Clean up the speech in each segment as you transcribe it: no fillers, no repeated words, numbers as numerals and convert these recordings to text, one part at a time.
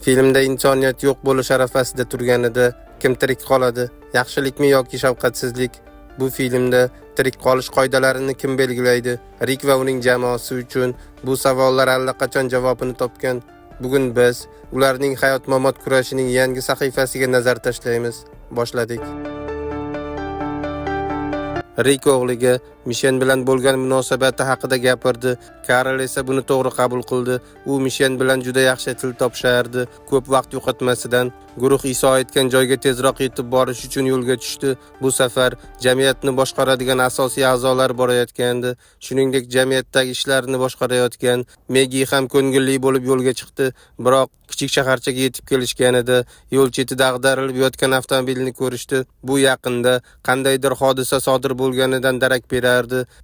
Filmda insoniyat yo'q bo'lish arafasida turganida kim tirik qoladi? Yaxshilikmi yoki shafqatsizlik? Bu filmda tirik qolish qoidalarini kim belgilaydi? Rik va uning jamoasi uchun bu savollar allaqachon javobini topgan. Bugun biz ularning hayot-mamot kurashining yangi sahifasiga nazar tashlaymiz. Boshladik. Rik o'g'liga Mishen bilan bo'lgan munosabati haqida gapirdi. Karl esa buni to'g'ri qabul qildi. U Mishen bilan juda yaxshi til topishardi. Ko'p vaqt yo'qotmasidan guruh Iso aytgan joyga tezroq yetib borish uchun yo'lga tushdi. Bu safar jamiyatni boshqaradigan asosiy a'zolar borayotgandi. Shuningdek, jamiyatdagi ishlarni boshqarayotgan Megi ham ko'ngilli bo'lib yo'lga chiqdi. Biroq kichik shaharchaga yetib kelishganida yo'l chetida ag'darilib yotgan avtomobilni ko'rishdi. Bu yaqinda qandaydir hodisa sodir bo'lganidan darak berardi.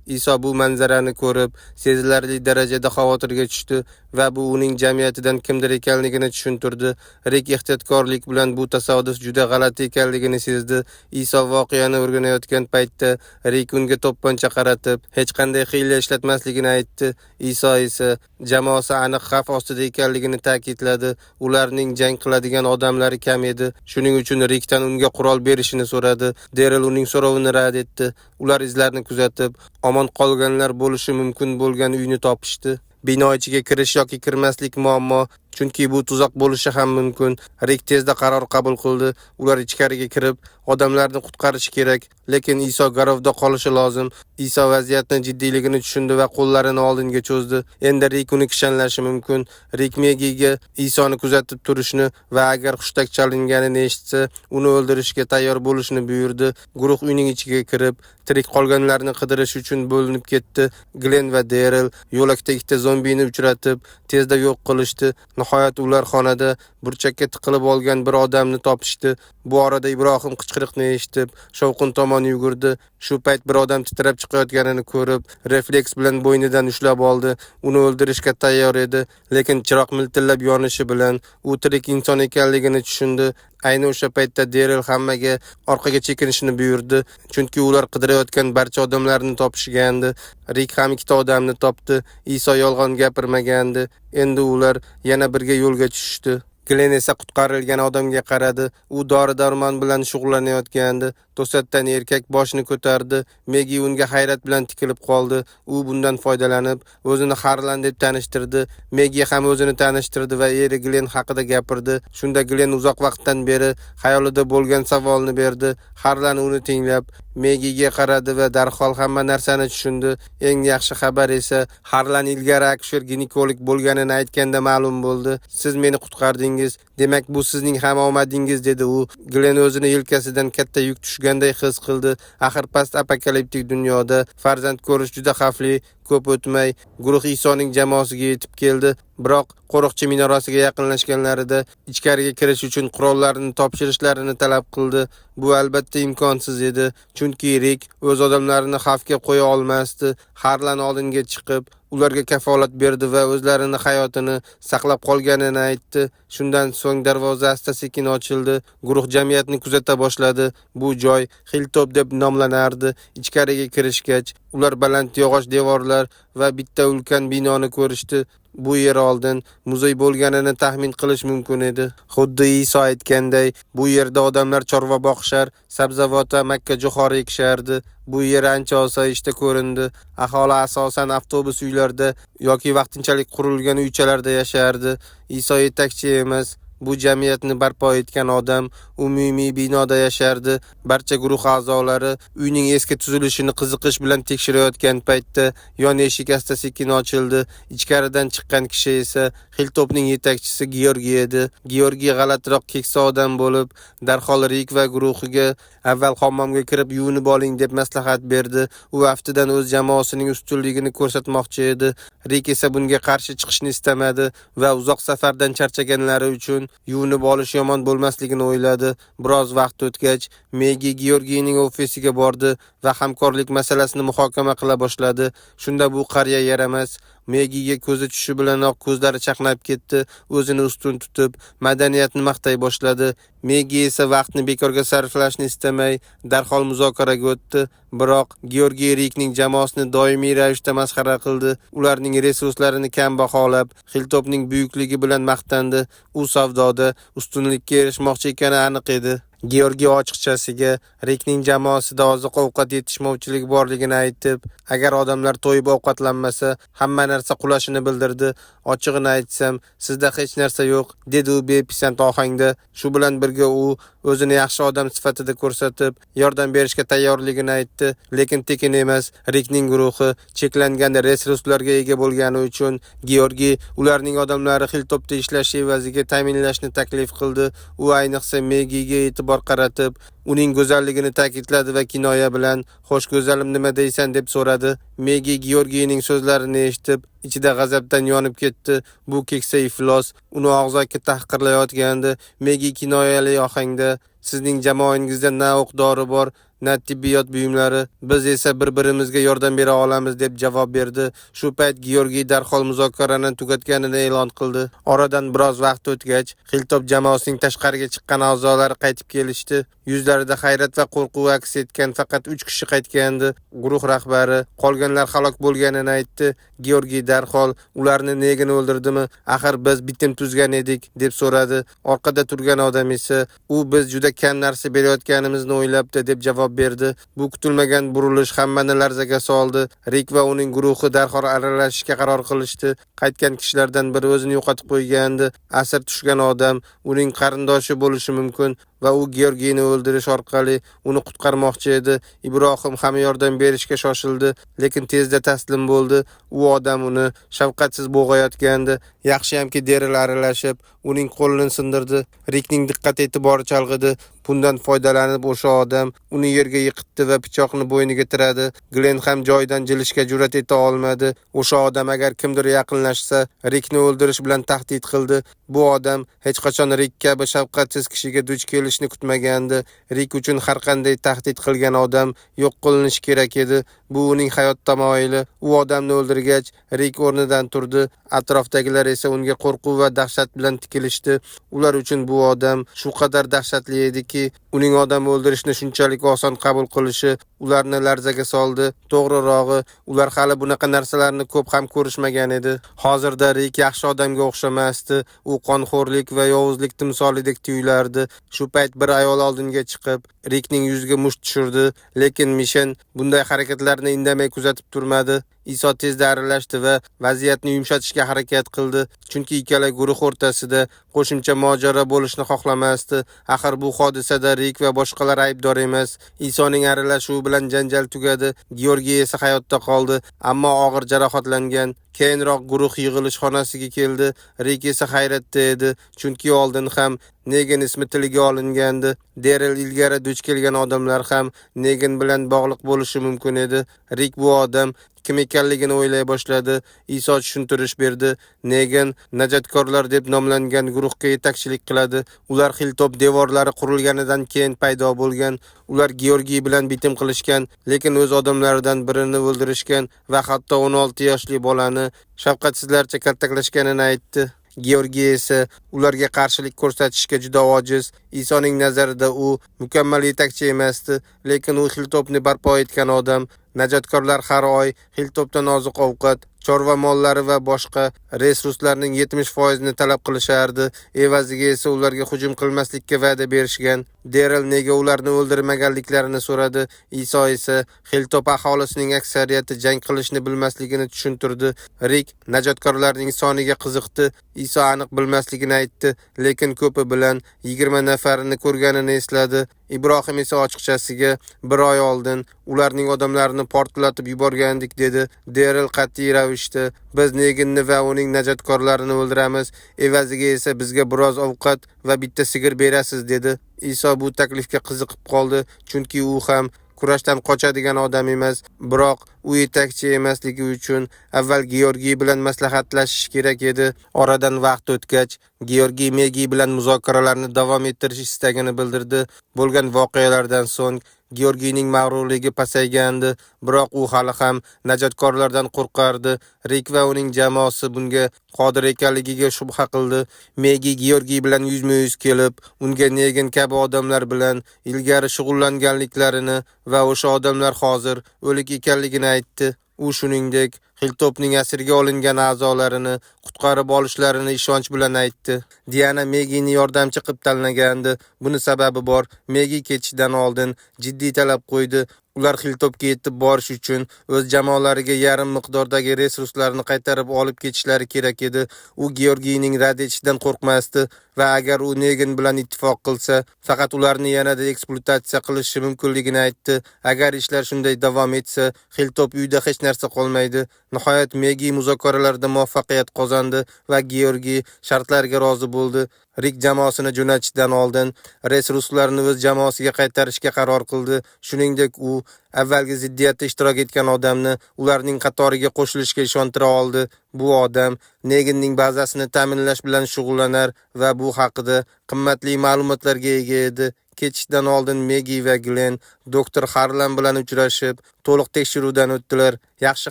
Iso bu manzarani ko'rib, sezilarli darajada xavotirga tushdi va bu uning jamiyatidan kimdir ekanligini tushuntirdi. Rik ehtiyotkorlik bilan bu tasodif juda g'alati ekanligini sezdi. Iso voqeani o'rganayotgan paytda Rik unga to'pponcha qaratib, hech qanday hiyla ishlatmasligini aytdi. Iso esa jamoasi aniq xavf ostida ekanligini ta'kidladi. Ularning jang qiladigan odamlari kam edi. Shuning uchun Rikdan unga qurol berishini so'radi. Deril uning so'rovini rad etdi. Ular izlarni kuzatib, omon qolganlar bo'lishi mumkin bo'lgan uyni topishdi. Bino ichiga kirish yoki kirmaslik muammo, chunki bu tuzoq bo'lishi ham mumkin. Rik tezda qaror qabul qildi. Ular ichkariga kirib, odamlarni qutqarishi kerak, lekin Iso garovda qolishi lozim. Iso vaziyatni jiddiyligini tushundi va qo'llarini oldinga cho'zdi. Endi Rik uni kishanlashi mumkin. Rik Megiga Isoni kuzatib turishni va agar hushtak chalinganini eshitsa, uni o'ldirishga tayyor bo'lishni buyurdi. Guruh uyning ichiga kirib, tirik qolganlarni qidirish uchun bo'linib ketdi. Glenn va Deril yo'lakda ikkita zombini uchratib, tezda yo'q qilishdi. Nihoyat ular xonada burchakka tiqilib olgan bir odamni topishdi. Bu orada Ibrohim qichqiriqni eshitib, shovqin tomon yugurdi. Shu payt bir odam titrab chiqayotganini ko'rib, refleks bilan bo'ynidan ushlab oldi. Uni o'ldirishga tayyor edi, lekin chiroq miltillab yonishi bilan u tirik inson ekanligini tushundi. Ayni o'sha paytda Deril hammaga orqaga chekinishni buyurdi, chunki ular qidirayotgan barcha odamlarni topishgandi. Rik ham ikkita odamni topdi. Iso yolg'on gapirmagandi. Endi ular yana birga yo'lga tushishdi. Glenn esa qutqarilgan odamga qaradi. U dori-darmon bilan shug'ullanayotgandi. To'satdan erkak boshini ko'tardi. Megi unga hayrat bilan tikilib qoldi. U bundan foydalanib, o'zini Harlan deb tanishtirdi. Megi ham o'zini tanishtirdi va eri Glenn haqida gapirdi. Shunda Glenn uzoq vaqtdan beri xayolida bo'lgan savolni berdi. Harlan uni tinglab, Megiga qaradi va darhol hamma narsani tushundi. Eng yaxshi xabar esa Harlan ilgari akusher ginekolog bo'lganini aytganda ma'lum bo'ldi. Siz meni qutqardingiz, demak bu sizning ham omadingiz, dedi u. Glenn o'zini yelkasidan katta yuk tushganday his qildi. Axir past apokaliptik dunyoda farzand ko'rish juda xavfli. Ko'p o'tmay guruh Isoning jamoasiga yetib keldi. Biroq qo'riqchi minorasiga yaqinlashganlarida ichkariga kirish uchun qurollarni topshirishlarini talab qildi. Bu albatta imkonsiz edi, chunki Rik o'z odamlarini xavfga qo'ya olmasdi. Harlan oldinga chiqib, ularga kafolat berdi va o'zlarini hayotini saqlab qolganini aytdi. Shundan so'ng darvoza asta-sekin ochildi. Guruh jamiyatni kuzata boshladi. Bu joy Hilltop deb nomlanardi. Ichkariga kirishgach, ular baland yog'och devorlar va bitta ulkan binoni ko'rishdi. Bu yer oldin muzey bo'lganini taxmin qilish mumkin edi. Xuddi Iso aytganday, bu yerda odamlar chorva boqishar, sabzavot va makkajo'xori ekishardi. Bu yer ancha osoyishta ko'rindi. Aholi asosan avtobus uylarda yoki vaqtinchalik qurilgan uychalarda yashardi. Iso yetakchi emas, bu jamiyatni barpo etgan odam umumiy binoda yashardi. Barcha guruh a'zolari uyning eski tuzilishini qiziqish bilan tekshirayotgan paytda yon eshik asta-sekin ochildi. Ichkaridan chiqqan kishi esa Hilltopning yetakchisi Georgiy edi. Georgiy g'alatiroq keksa odam bo'lib, darhol Rik va guruhiga avval hammomga kirib yuvinib oling deb maslahat berdi. U aftidan o'z jamoasining ustunligini ko'rsatmoqchi edi. Rik esa bunga qarshi chiqishni istamadi va uzoq safardan charchaganlari uchun yuvinib olish yomon bo'lmasligini o'yladi. Biroz vaqt o'tgach, Megi Georgiyning ofisiga bordi va hamkorlik masalasini muhokama qila boshladi. Shunda bu qariya yaramas Megiga ko'zi tushishi bilanoq ko'zlari chaqnab ketdi. O'zini ustun tutib, madaniyatni maqtay boshladi. Megi esa vaqtni bekorga sarflashni istamay, darhol muzokaraga o'tdi. Biroq Georgiy Rikning jamoasini doimiy ravishda masxara qildi. Ularning resurslarini kam baholab, Hilltopning buyukligi bilan maqtandi. U savdogar savdoda ustunlikka erishmoqchi ekani aniq edi. Georgiy ochiqchasiga Rikning jamoasida oziq-ovqat yetishmovchiligi borligini aytib, agar odamlar to'yib ovqatlanmasa, hamma narsa qulashini bildirdi. Ochig'ini aytsam, sizda hech narsa yo'q, dedi u bepisand ohangda. Shu bilan birga u o'zini yaxshi odam sifatida ko'rsatib, yordam berishga tayyorligini aytdi, lekin tekin emas. Rikning guruhi cheklangan resurslarga ega bo'lgani uchun Georgiy ularning odamlari Hilltopda ishlashi evaziga ta'minlashni taklif qildi. U ayniqsa Meggiga e'tibor qaratib, uning go'zalligini ta'kidladi va kinoya bilan "Xo'sh, go'zalim, nima deysan?" deb so'radi. Meggi Georgiyning so'zlarini eshitib, ichida g'azabdan yonib ketdi. Bu keksa iflos uni og'zaki tahqirlayotgandi. Meggi kinoyali ohangda: "Sizning jamoangizda na o'q-dori bor, na tibbiyot buyumlari, biz esa bir-birimizga yordam bera olamiz" deb javob berdi. Shu payt Georgiy darhol muzokarani tugatganini e'lon qildi. Oradan biroz vaqt o'tgach, Hilltop jamoasining tashqariga chiqqan a'zolari qaytib kelishdi. Yuzlarida hayrat va qo'rquv aks etgan faqat 3 kishi qaytgandi. Guruh rahbari qolganlar halok bo'lganini aytdi. Georgiy darhol ularni Negin o'ldirdimi? Axir biz bitim tuzgan edik, deb so'radi. Orqada turgan odam esa u biz juda kam narsa berayotganimizni o'ylabdi, deb javob berdi. Bu kutilmagan burilish hammani larzaga soldi. Rik va uning guruhi darhol aralashishga qaror qilishdi. Qaytgan kishilardan biri o'zini yo'qotib qo'ygandi. Asir tushgan odam uning qarindoshi bo'lishi mumkin va u Georgiyni o'ldirish orqali uni qutqarmoqchi edi. Ibrohim ham yordam berishga shoshildi, lekin tezda taslim bo'ldi. U odam uni shafqatsiz bo'g'ayotgandi. Yaxshiyamki Deril aralashib, uning qo'lini sindirdi. Rikning diqqat e'tibori chalg'idi. Bundan foydalanib o'sha odam uni yerga yiqitdi va pichoqni bo'yniga tiradi. Glenn ham joyidan jilishga jur'at eta olmadi. O'sha odam agar kimdir yaqinlashsa, Rikni o'ldirish bilan tahdid qildi. Bu odam hech qachon Rik kabi shafqatsiz kishiga duch kelishni kutmagandi. Rik uchun har qanday tahdid qilgan odam yo'q qilinishi kerak edi. Bu uning hayot tamoyili. U odamni o'ldirgach, Rik o'rnidan turdi. Atrofdagilar esa unga qo'rquv va dahshat bilan tikilishdi. Ular uchun bu odam shu qadar dahshatli ediki, uning odam o'ldirishni shunchalik oson qabul qilishi ularni larzaga soldi. To'g'rirog'i, ular hali bunaqa narsalarni ko'p ham ko'rishmagan edi. Hozirda Rik yaxshi odamga o'xshamasdi. U qonxo'rlik va yovuzlik timsolidek tuyulardi. Shu payt bir ayol oldinga chiqib, Rikning yuziga musht tushirdi, lekin Mishen bunday harakatlarni indamay kuzatib turmadi. Iso tezda aralashdi va vaziyatni yumshatishga harakat qildi, chunki ikkala guruh o'rtasida qo'shimcha mojaro bo'lishni xohlamasdi. Axir bu hodisada Rik va boshqalar aybdor emas. Isoning aralashuvi bilan janjal tugadi. Georgiy esa hayotda qoldi, ammo og'ir jarohatlangan. Keyinroq guruh yig'ilish xonasiga keldi. Rik esa hayratda edi, chunki oldin ham Negin ismi tiliga olingandi. Deril ilgari duch kelgan odamlar ham Negin bilan bog'liq bo'lishi mumkin edi. Rik bu odam kim ekanligini o'ylay boshladi. Iso tushuntirish berdi. Negin najotkorlar deb nomlangan guruhga yetakchilik qiladi. Ular Hilltop devorlari qurilganidan keyin paydo bo'lgan. Ular Georgiy bilan bitim qilishgan, lekin o'z odamlaridan birini o'ldirishgan va hatto 16 yoshli bolani shafqatsizlarcha kaltaklashganini aytdi. Georgiy esa ularga qarshilik ko'rsatishga juda ojiz. Isoning nazarida u mukammal yetakchi emasdi, lekin u Hilltopni barpo etgan odam. Najotkorlar har oy Hilltopdan oziq-ovqat, chorva mollari va boshqa resurslarning 70%ni talab qilishardi. Evaziga esa ularga hujum qilmaslikka va'da berishgan. Deril nega ularni o'ldirmaganliklarini so'radi. Iso esa Hilltop aholisining aksariyati jang qilishni bilmasligini tushuntirdi. Rik najotkorlarning soniga qiziqdi. Iso aniq bilmasligini aytdi, lekin ko'pi bilan 20 nafarini ko'rganini esladi. Ibrohim esa ochiqchasiga bir oy oldin ularning odamlarini portlatib yuborgandik dedi. Deril qat'iy ravishda biz Neginni va uning najotkorlarini o'ldiramiz, evaziga esa bizga biroz ovqat va bitta sigir berasiz dedi. Iso bu taklifga qiziqib qoldi, chunki u ham kurashdan qochadigan odam emas, biroq u yetakchi emasligi uchun avval Georgiy bilan maslahatlashish kerak edi. Oradan vaqt o'tgach, Georgiy Meggi bilan muzokaralarni davom ettirish istagini bildirdi. Bo'lgan voqealardan so'ng Georgiyning mag'rurligi pasaygandi, biroq u hali ham najotkorlardan qo'rqardi. Rik va uning jamoasi bunga qodir ekanligiga shubha qildi. Meggi Georgiy bilan yuzma-yuz kelib, unga Negin kabi odamlar bilan ilgari shug'ullanganliklarini va o'sha odamlar hozir o'lik ekanligini aytdi. U shuningdek, Hilltopning asirga olingan a'zolarini qutqarib olishlarini ishonch bilan aytdi. Diana Megini yordamchi qilib tanlagandi. Buni sababi bor. Megi ketishidan oldin jiddiy talab qo'ydi. Ular Hilltopga yetib borish uchun o'z jamoalariga yarim miqdordagi resurslarni qaytarib olib ketishlari kerak edi. U Georgiyning rad etishidan qo'rqmasdi va agar u Negan bilan ittifoq qilsa, faqat ularni yanada ekspluatatsiya qilishi mumkinligini aytdi. Agar ishlar shunday davom etsa, Hilltop uyda hech narsa qolmaydi. Nihoyat Megi muzokaralarda muvaffaqiyat qozondi va Georgiy shartlarga rozi bo'ldi. Rik jamoasini jo'natishdan oldin resurslarni o'z jamoasiga qaytarishga qaror qildi. Shuningdek, u avvalgi ziddiyatda ishtirok etgan odamni ularning qatoriga qo'shilishga ishontira oldi. Bu odam Neganning bazasini ta'minlash bilan shug'ullanar va bu haqida qimmatli ma'lumotlarga ega edi. Ketishdan oldin Megi va Glenn doktor Harlan bilan uchrashib, to'liq tekshiruvdan o'tdilar. Yaxshi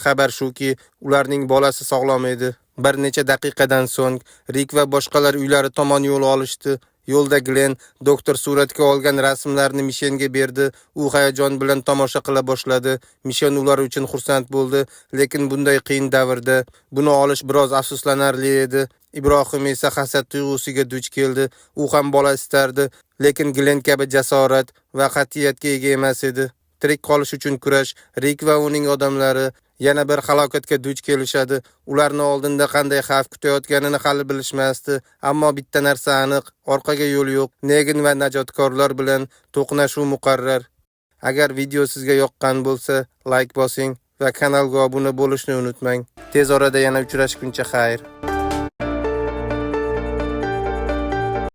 xabar shuki, ularning bolasi sog'lom edi. Bir necha daqiqadan so'ng Rik va boshqalar uylari tomon yo'l olishdi. Yo'lda Glenn doktor suratga olgan rasmlarni Mishenga berdi. U hayajon bilan tomosha qila boshladi. Mishen ular uchun xursand bo'ldi, lekin bunday qiyin davrda buni olish biroz afsuslanarli edi. Ibrohim esa hasad tuyg'usiga duch keldi. U ham bola istardi, lekin Glenn kabi jasorat va qat'iyatga ega emas edi. Tirik qolish uchun kurash. Rik va uning odamlari yana bir halokatga duch kelishadi. Ularni oldinda qanday xavf kutayotganini hali bilishmasdi, ammo bitta narsa aniq: orqaga yo'l yo'q. Negan va najotkorlar bilan to'qnashuv muqarrar. Agar video sizga yoqqan bo'lsa, like bosing va kanalga obuna bo'lishni unutmang. Tez orada yana uchrashguncha xayr.